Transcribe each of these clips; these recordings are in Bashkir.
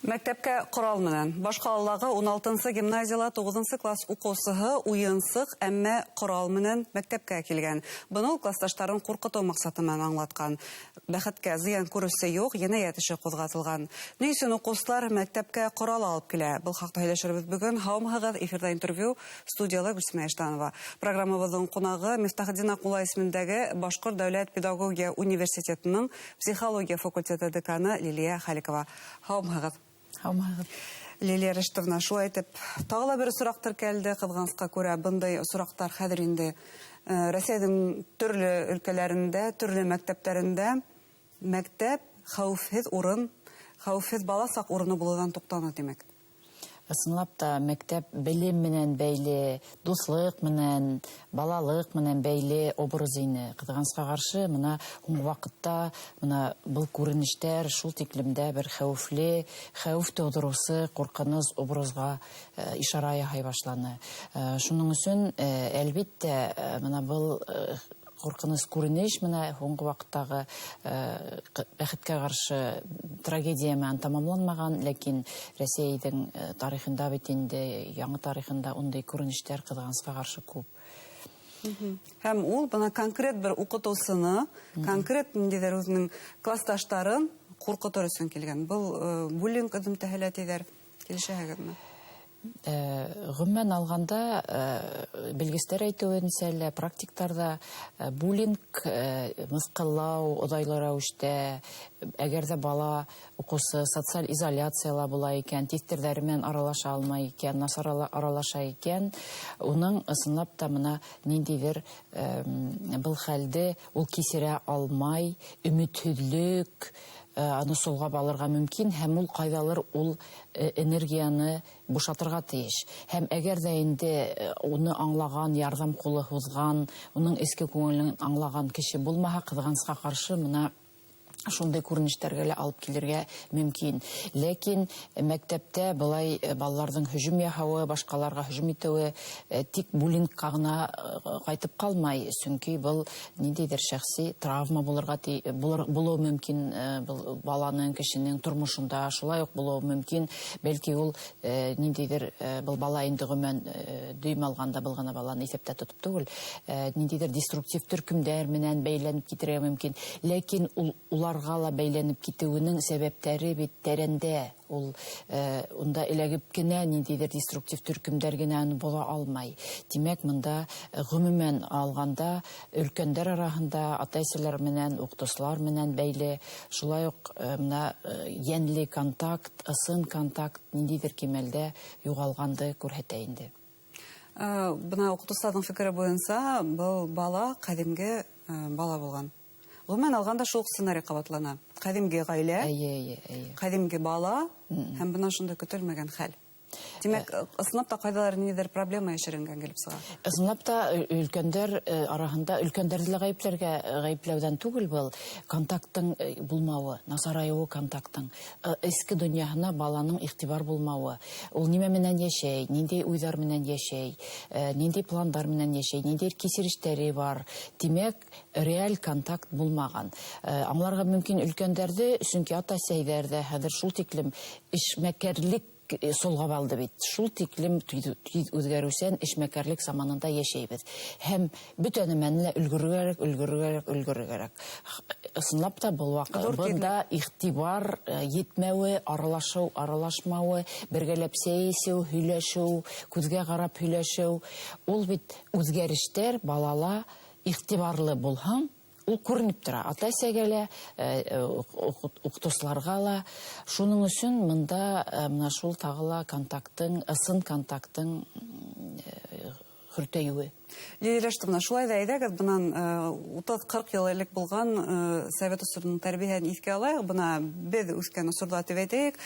Мәктәпкә ҡорал менән. Баш ҡалалағы 16-нсы гимназияла 9-нсы класс уҡыусыһы уйынсыҡ, әммә ҡорал менән мәктәпкә килгән. Быны ул класташтарын ҡурҡытыу маҡсаты менән аңлатҡан. Бәхеткә, зыян күреүсе юҡ, енәйәт эше ҡуҙғатылған. Ни өсөн уҡыусылар мәктәпкә ҡорал алып килә? Был хаҡта һөйләшербеҙ бөгөн. Һаумыһығыҙ, эфирҙа «Интервью», студияла Гөлсимә Иштанова. Программабыҙҙың ҡунағы Мифтахетдин Аҡмулла исемендәге Башҡорт дәүләт педагогия университетының психология факультеты деканы Лилиә Халикова. Һаумыһығыҙ! Һаумыһығыҙ! Лилиә Рәшитовна, шулай итеп, тағы ла бер осраҡ теркәлде. Ҡыҙғанысҡа күрә, бындай осраҡтар хәҙер инде Рәсәйҙең төрлө өлкәләрендә, төрлө мәктәптәрендә мәктәп хәүефһеҙ урын, хәүефһеҙ бала саҡ урыны булыуҙан туҡтаны, тимәк. Ысынлап та, мәктәп белем менән бәйле, дуҫлыҡ менән, балалыҡ менән бәйле образ ине. Ҡыҙғанысҡа ҡаршы, мына һуңғы ваҡытта мына был күренештәр шул тиклемдә бер хәүефле, хәүеф тыуҙырыусы ҡурҡыныс образға ишара яһай башланы. Шуның өсөн, әлбиттә, мына был ҡурҡыныс күренеш мына һуңғы ваҡыттағы, бәхеткә ҡаршы, трагедия менән тамамланмаған, ләкин Рәсәйҙең тарихында бит инде, яңы тарихында ундай күренештәр, ҡыҙғанысҡа ҡаршы, күп. Һәм ул бына конкрет бер уҡытыусыны, конкрет ниндәйҙер үҙенең класташтарын ҡурҡытыр өсөн килгән. Был буллинг өҙөмтәһе лә тиҙәр. Килешәһегеҙме? Ғөмүмән алғанда, белгестәр әйтеүенсә лә, практиктарҙа буллинг, мыҫҡыллау оҙайлы рәүештә, әгәр ҙә бала, уҡыусы социаль изоляцияла була икән, тиҫтерҙәре менән аралаша алмай икән, насар аралаша икән, уның ысынлап та мына ниндәйҙер был хәлде ул кисерә алмай, өмөтһөҙлөк аны солғап алырға мөмкин, һәм ул ҡайҙалыр ул энергияны бушатырға тейеш. Һәм әгәр ҙә инде уны аңлаған, ярҙам ҡулы һуҙған, уның эске күңелен аңлаған кеше булмаһа, ҡыҙғанысҡа ҡаршы, мына шундай күренештәргә лә алып килергә мөмкин. Ләкин мәктәптә былай балаларҙың һөжүм яһауы, башҡаларға һөжүм итеүе тик буллингҡа ғына ҡайтып ҡалмай, сөнки был ниндәйҙер шәхси травма булырға булыуы мөмкин, был баланың, кешенең тормошонда шулай уҡ булыуы мөмкин. Бәлки ул ниндәйҙер был бала инде ғөмүмән дөйөм алғанда был ғына баланы иҫәптә тотоп түгел, ниндәйҙер деструктив төркөмдәр менән бәйләнеп китергә мөмкин. Ләкин ул уларға ла бәйләнеп китеүенең сәбәптәре бит тәрәндә, ул унда эләгеп кенә ниндәйҙер деструктив төркөмдәр генә аны боҙа алмай. Тимәк, мында ғөмүмән алғанда өлкәндәр араһында ата-әсәләр менән, уҡытыусылар менән бәйле, шулай уҡ мына йәнле контакт, ысын контакт ниндәйҙер кимәлдә юғалғанды күрһәтә инде. Бына уҡытыусыларҙың фекере буйынса, был бала ҡәҙимге бала булған. Ғөмүмән алғанда шул уҡ сценарий ҡабатлана. Ҡәҙимге ғаилә, Эйе, эйе, эйе. ҡәҙимге бала һәм бына шундай көтөлмәгән хәл. Тимәк, ысынлап та ҡайҙалыр ниҙер проблема йәшеренгән килеп сыға. Ысынлап та өлкәндәр араһында өлкәндәрҙе лә ғәйепләүҙән түгел, был контакттың булмауы, насарайыуы контакттың, эске донъяһына баланың иғтибар булмауы. Ул нимә менән йәшәй, ниндәй уйҙар менән йәшәй, ниндәй пландар менән йәшәй, ниндәй кисерештәре бар. Тимәк, реаль контакт булмаған. Аңларға мөмкин өлкәндәрҙе, сөнки ата-әсәйҙәр ҙә хәҙер шул тиклем эшмәкәрлек солғап алды бит. Шул тиклем тиҙ үҙгәреүсән эшмәкәрлек заманында йәшәйбеҙ. Һәм бөтә нәмәне лә өлгөрөргә кәрәк, өлгөрөргә кәрәк, өлгөрөргә кәрәк. Ысынлап та был ваҡыт Ҙур тиҙлек. бында иғтибар етмәүе, аралашыу, аралашмауы, бергәләп сәй эсеү, һөйләшеү, күҙгә ҡарап һөйләшеү. Ул бит үҙгәрештәр балала иғтибарлы булһаң, ул күренеп тора. Ата-әсәгә лә, уҡытыусыларға ла. Шуның өсөн мында мына шул тағы ла контакттың, ысын контакттың хөртәйеүе. Лилиә Рәшитовна, шулай ҙа әйҙәгеҙ, бынан утыҙ-ҡырҡ йыл элек булған совет осоронун тәрбиәһен иҫкә алайыҡ. Бына беҙ үҫкән осорҙа тип әйтәйек,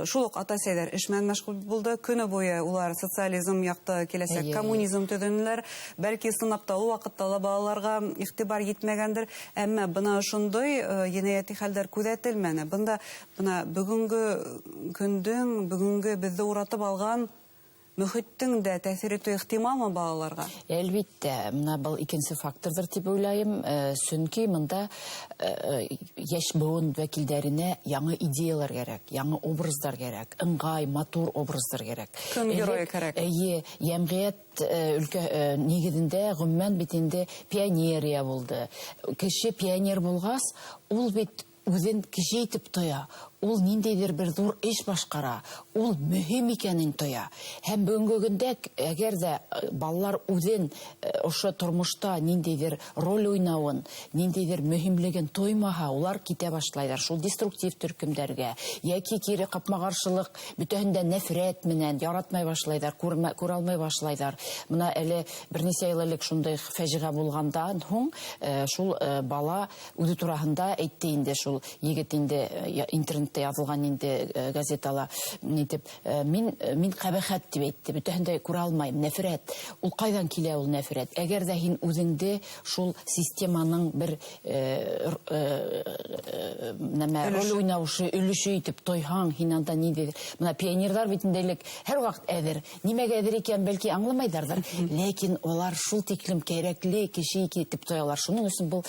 шул уҡ ата-әсәйҙәр эш менән мәшғүл булды. Көнө буйы улар социализм яҡты киләсәк, коммунизм төҙөнөләр. Бәлки, ысынлап та ул ваҡытта ла балаларға иғтибар етмәгәндер. Әммә бына ошондай енәйәти хәлдәр күҙәтелмәне. Бында бына бөгөнгө көндөң, бөгөнгө беҙҙе уратып алған Мөхиттең дә тәьҫир итеүе ихтималмы балаларға? Әлбиттә, мына был икенсе факторҙыр тип уйлайым, сөнки мында йәш быуын вәкилдәренә яңы идеялар кәрәк, яңы образдар кәрәк, ыңғай, матур образдар кәрәк. Көн геройы кәрәк. Эйе, йәмғиәт өлкә нигеҙендә ғөмүмән бит инде пионерия булды. Кеше пионер булғас, ул бит үҙен кеше итеп тоя, ул ниндәйҙер бер ҙур эш башҡара, ул мөһим икәнен тоя. Һәм бөгөнгө көндә, әгәр ҙә балалар үҙен ошо тормошта ниндәйҙер роль уйнауын, ниндәйҙер мөһимлеген тоймаһа, улар китә башлайҙар шул деструктив төркөмдәргә, йәки кире ҡапма-ҡаршылыҡ, бөтәһен дә нәфрәт менән яратмай башлайҙар, күрә алмай башлайҙар. Мына әле бер нисә йыл элек шундай фажиғә булғандан һуң шул бала үҙе тураһында әйтте инде, шул егет инде интернетта яҙылған инде газетала нитеп, мин ҡәбәхәт тип әйтте, бөтәһен дә күрә алмайым, нәфрәт. Ул ҡайҙан килә ул нәфрәт? Әгәр ҙә һин үҙеңде шул системаның бер нәмә, роль уйнаушы өлөшө итеп тойһаң, һин анда ниндәйҙер. Мына пионерҙар бит инде элек һәр ваҡыт әҙер. Нимәгә әҙер икән, бәлки аңламайҙарҙыр, ләкин улар шул тиклем кәрәкле кеше итеп тоялар. Шуның өсөн был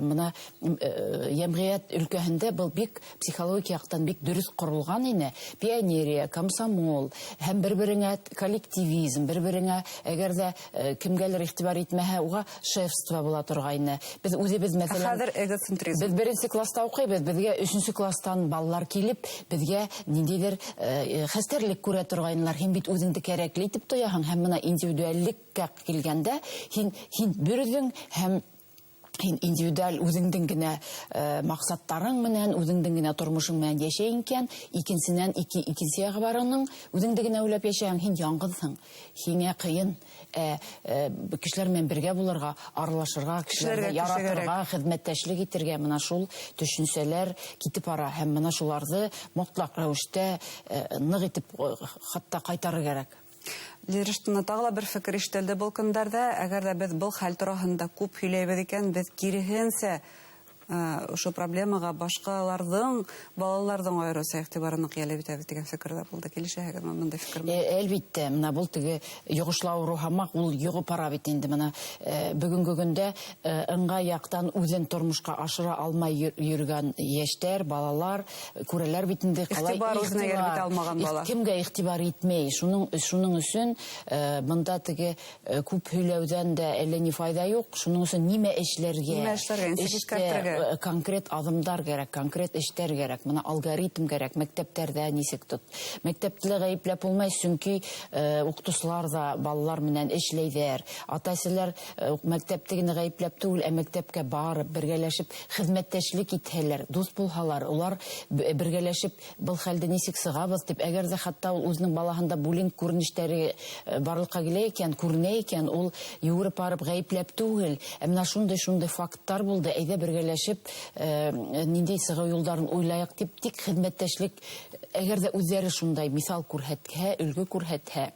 мына йәмғиәт өлкәһендә был бик психологик яҡтан бик дөрөҫ ҡоролған ине. Пионерия, комсомол һәм бер-береңә коллективизм, бер-береңә әгәр ҙә кемгәлер иғтибар итмәһә, уға шефство була торғайны. Беҙ үҙебеҙ, мәҫәлән, хәҙер эгоцентризм. Беҙ беренсе класста уҡыйбыҙ, беҙгә өсөнсө кластан балалар килеп, беҙгә ниндәйҙер хәстәрлек күрә торғайнылар. Һин бит үҙеңде кәрәкле итеп тояһың, һәм мына индивидуаллеккә килгәндә һин бер үҙең һәм һин индивидуаль үҙеңдең генә маҡсаттарың менән, үҙеңдең генә тормошоң менән йәшәйһең икән, икенсенән икенсе яғы бар уның, үҙеңде генә уйлап йәшәһәң, һин яңғыҙһың, һиңә ҡыйын, кешеләр менән бергә булырға, аралашырға, кешеләргә Кешеләргә кеше яратырға, кәрәк. хеҙмәттәшлек итергә, мына шул төшөнсәләр китеп бара һәм мына шуларҙы мотлаҡ рәүештә ныҡ итеп, хатта ҡайтарыр кәрәк. Лирыштына тағы ла бер фекер ишетелде был көндәрҙә. Әгәр ҙә беҙ был хәл тураһында күп һөйләйбеҙ икән, беҙ киреһенсә, ошо проблемаға башҡаларҙың, балаларҙың айырыуса иғтибарын ныҡ йәлеп итәбеҙ тигән фекер ҙә булды. Килешәһегеҙме бындай фекер менән? Әлбиттә, мына был теге йоғошлы ауырыу һамаҡ, ул йоғоп бара бит инде. Мына бөгөнгө көндә ыңғай яҡтан үҙен тормошҡа ашыра алмай йөрөгән йәштәр, балалар күрәләр бит инде, ҡалай Иғтибар үҙенә йәлеп итә иғтибар. алмаған бала. Кемгә иғтибар итмәй? Шуның өсөн бында теге күп һөйләүҙән дә әллә ни файҙа юҡ. Шуның өсөн нимә эшләргә? Нимә эшләргә? Нисек Эштә, үткәртергә? Конкрет аҙымдар кәрәк, конкрет эштәр кәрәк. Мына алгоритм кәрәк, мәктәптәрҙә нисек тот. Мәктәпте лә ғәйепләп булмай, сөнки уҡытыусылар ҙа балалар менән эшләйҙәр. Ата-әсәләр мәктәпте генә ғәйепләп түгел, ә мәктәпкә барып, бергәләшеп хеҙмәттәшлек итһәләр, дуҫ булһалар, улар бергәләшеп был хәлде нисек сығабыҙ тип, әгәр ҙә хатта ул үҙенең балаһында буллинг күренештәре барлыҡҡа килә икән, күренә икән, ул йүгереп барып ғәйепләп түгел, ә мына шундай-шундай факттар булды, әйҙә бергәләшеп ниндәй сығыу юлдарын уйлайыҡ тип, тик хеҙмәттәшлек, әгәр ҙә үҙҙәре шундай миҫал күрһәтһә, өлгө күрһәтһә,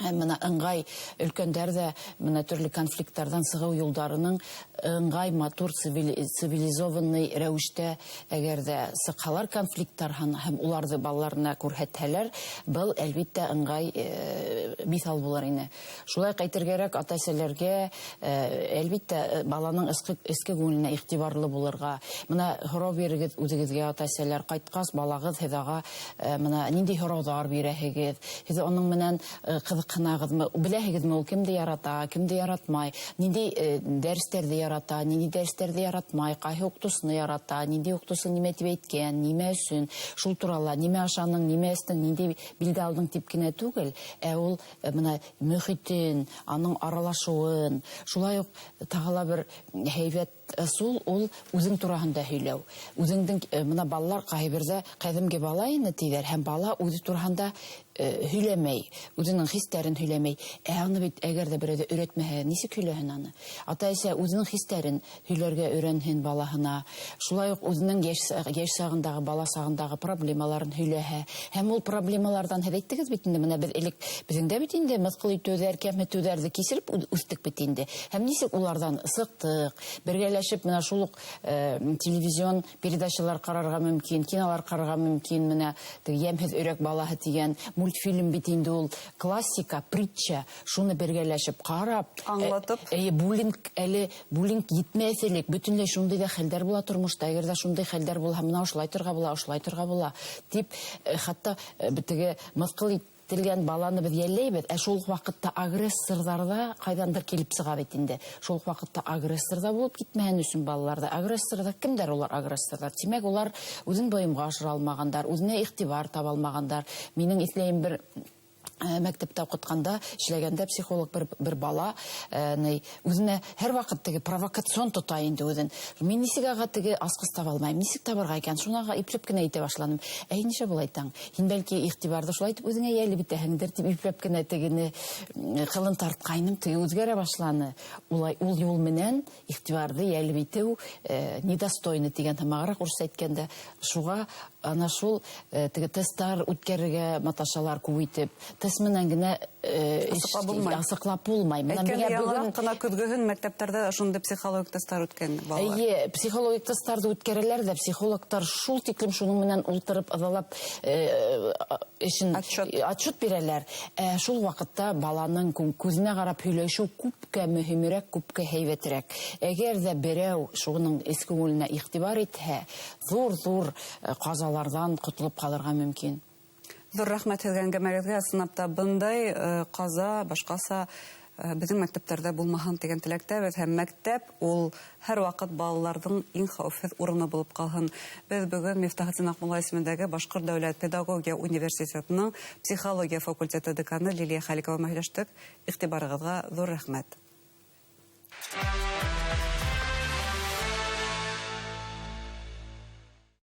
һәм мына ыңғай өлкәндәр ҙә мына төрлө конфликттарҙан сығыу юлдарының ыңғай матур цивилизованный рәүештә әгәр ҙә сыҡһалар конфликттар һәм уларҙы балаларына күрһәтһәләр, был әлбиттә ыңғай миҫал булыр ине. Шулай ҡайтыр кәрәк ата-әсәләргә, әлбиттә, баланың эске күңеленә иғтибарлы булырға. Мына һорау бирегеҙ үҙегеҙгә, ата-әсәләр, ҡайтҡас балағыҙ һеҙ аға мына ниндәй һорауҙар бирәһегеҙ, һеҙ уның менән ҡыҙыҡһынағыҙмы, беләһегеҙме ул кемде ярата, кемде яратмай, ниндәй дәрестәрҙе ярата, ниндәй дәрестәрҙе яратмай, ҡайһы уҡытыусыны ярата, ниндәй уҡытыусы нимә тип әйткән, нимә өсөн, шул турала нимә ашаның, нимә эстең, ниндәй билде алдың тип кенә түгел, ә ул мына мөхитен, аның аралашыуын, шулай уҡ тағы ла бер һәйбәт ысул ул үҙең тураһында һөйләү. Үҙеңдең мына балалар ҡайһы берҙә ҡәҙимге бала ине тиҙәр, һәм бала үҙе тураһында һөйләмәй, үҙенең хис хистәрен һөйләмәй. Ә аны бит әгәр ҙә берәү ҙә өйрәтмәһә, нисек һөйләһен аны? Ата-әсә үҙенең хистәрен һөйләргә өйрәнһен балаһына. Шулай уҡ үҙенең йәш сағындағы, бала сағындағы проблемаларын һөйләһә. Һәм ул проблемаларҙан һеҙ әйттегеҙ бит инде, бына беҙ элек беҙҙең дә бит инде мыҫҡыл итеүҙәр, кәмһетеүҙәрҙе кисереп үҫтек бит инде. Һәм нисек уларҙан сыҡтыҡ, бергәләшеп менә шул уҡ телевизион передачалар ҡарарға мөмкин, кинолар ҡарарға мөмкин, менә теге Йәмһеҙ өйрәк балаһы тигән мультфильм бит инде ул классика, притча, шуны бергәләшеп ҡарап, аңлатып. Буллинг әле буллинг етмәҫ элек, бөтөнләй шундай ҙа хәлдәр була тормошта, әгәр ҙә шундай хәлдәр булһа, мына ошолай торға була, ошолай торға була тип, хатта теге мыҫҡыл ителгән баланы беҙ йәлләйбеҙ, ә шул уҡ ваҡытта агрессорҙар ҙа ҡайҙандыр килеп сыға бит инде. Шул уҡ ваҡытта агрессор ҙа булып китмәһен өсөн балаларҙа. Агрессорҙар кемдәр улар, агрессорҙар? Тимәк, улар үҙен бойомға ашыра алмағандар, үҙенә иғтибар таба алмағандар. Минең иҫләйем бер мәктәптә уҡытҡанда, эшләгәндә психолог бер бала, үҙенә һәр ваҡыт теге провокацион тота инде үҙен. Мин нисек аға теге асҡыс таба алмайым, нисек табырға икән? Шунаға ипләп кенә әйтә башланым. Әй, нишләп улай әйтәң? Һин бәлки иғтибарҙы шулай итеп үҙеңә йәлеп итәһеңдер тип ипләп кенә тегене ҡылын тартҡайным, теге үҙгәрә башланы. Улай ул юл менән иғтибарҙы йәлеп итеү недостойны тигән һымағыраҡ урыҫса әйткәндә, шуға ана шул теге тесттар үткәрергә маташалар күп итеп. Тест менән генә асыҡлап булмай. Асыҡлап булмай. Менә Әйткәндәй, миңә бөгөн яңыраҡ ҡына көҙгөһөн мәктәптәрҙә ошондай психологик тесттар үткән балалар. Эйе, психологик тесттарҙы үткәрәләр ҙә, психологтар шул тиклем шуның менән ултырып, ыҙалап, эшен Отчет. отчет бирәләр. Шул ваҡытта баланың күҙенә ҡарап һөйләшеү күпкә мөһимерәк, күпкә һәйбәтерәк. Әгәр ҙә берәү шуның эс күңеленә иғтибар итһә, ҙур-ҙур ҡазаларҙан ҡотолоп ҡалырға мөмкин. Ҙур рәхмәт һеҙгә әңгәмәгеҙгә. Ысынлап та бындай ҡаза башҡаса беҙҙең мәктәптәрҙә булмаһын тигән теләктәбеҙ. Һәм мәктәп ул һәр ваҡыт балаларҙың иң хәүефһеҙ урыны булып ҡалһын. Беҙ бөгөн Мифтахетдин Аҡмулла исемендәге Башҡорт дәүләт педагогия университетының психология факультеты деканы Лилиә Хәлиҡова менән һөйләштек. Иғтибарығыҙға ҙур рәхмәт.